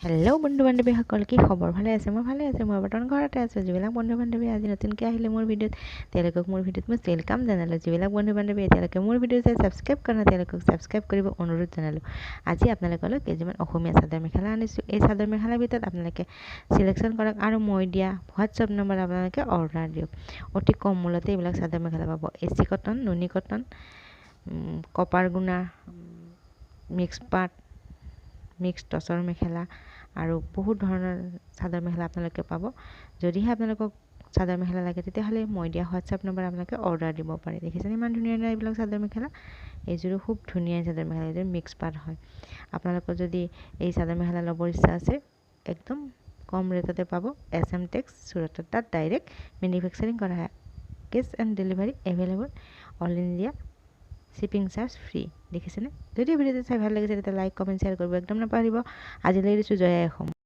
Hello' বন্ধু বান্ধৱীসকল, কি খবৰ? ভালে আছে? মই ভালে আছোঁ। মই বৰ্তমান ঘৰতে আছোঁ। যিবিলাক বন্ধু বান্ধৱী আজি নতুনকৈ আহিলে মোৰ ভিডিঅ'ত, তেওঁলোকক মোৰ ভিডিঅ'ত মই welcome জনালোঁ। যিবিলাক বন্ধু বান্ধৱী এতিয়ালৈকে মোৰ ভিডিঅ' চাই ছাবস্ক্ৰাইব কৰা নাই, তেওঁলোকক ছাবস্ক্ৰাইব কৰিব অনুৰোধ জনালোঁ। আজি আপোনালোকলৈ কেইযোৰমান অসমীয়া চাদৰ মেখেলা আনিছোঁ। এই চাদৰ মেখেলাৰ ভিতৰত আপোনালোকে চিলেকশ্যন কৰক আৰু মই দিয়া হোৱাটছআপ নম্বৰত আপোনালোকে অৰ্ডাৰ দিয়ক। অতি কম মূলতে এইবিলাক চাদৰ মেখেলা পাব। এচি কটন, নুনি কটন, কপাৰ গুণা, মিক্স পাট, মিক্স টচৰ মেখেলা আৰু বহুত ধৰণৰ চাদৰ মেখেলা আপোনালোকে পাব। যদিহে আপোনালোকক চাদৰ মেখেলা লাগে, তেতিয়াহ'লে মই দিয়া হোৱাটছআপ নম্বৰ আপোনালোকে অৰ্ডাৰ দিব পাৰে। দেখিছেনে, ইমান ধুনীয়া ধুনীয়া এইবিলাক চাদৰ মেখেলা? এইযোৰো খুব ধুনীয়া চাদৰ মেখেলা। এইযোৰ মিক্স পাট হয়। আপোনালোকৰ যদি এই চাদৰ মেখেলা ল'বৰ ইচ্ছা আছে, একদম কম ৰেটতে পাব। এছ এম টেক্স চুৰটত, তাত ডাইৰেক্ট মেনুফেকচাৰিং কৰা হয়। Cash on delivery available, all India shipping charge free. দেখিছেনে? যদি ভিডিঅ'টো চাই ভাল লাগিছে, তেতিয়া লাইক, কমেণ্ট, শ্বেয়াৰ কৰিব একদম নাপাহৰিব। আজিলৈ দিছোঁ। জয় আই অসম।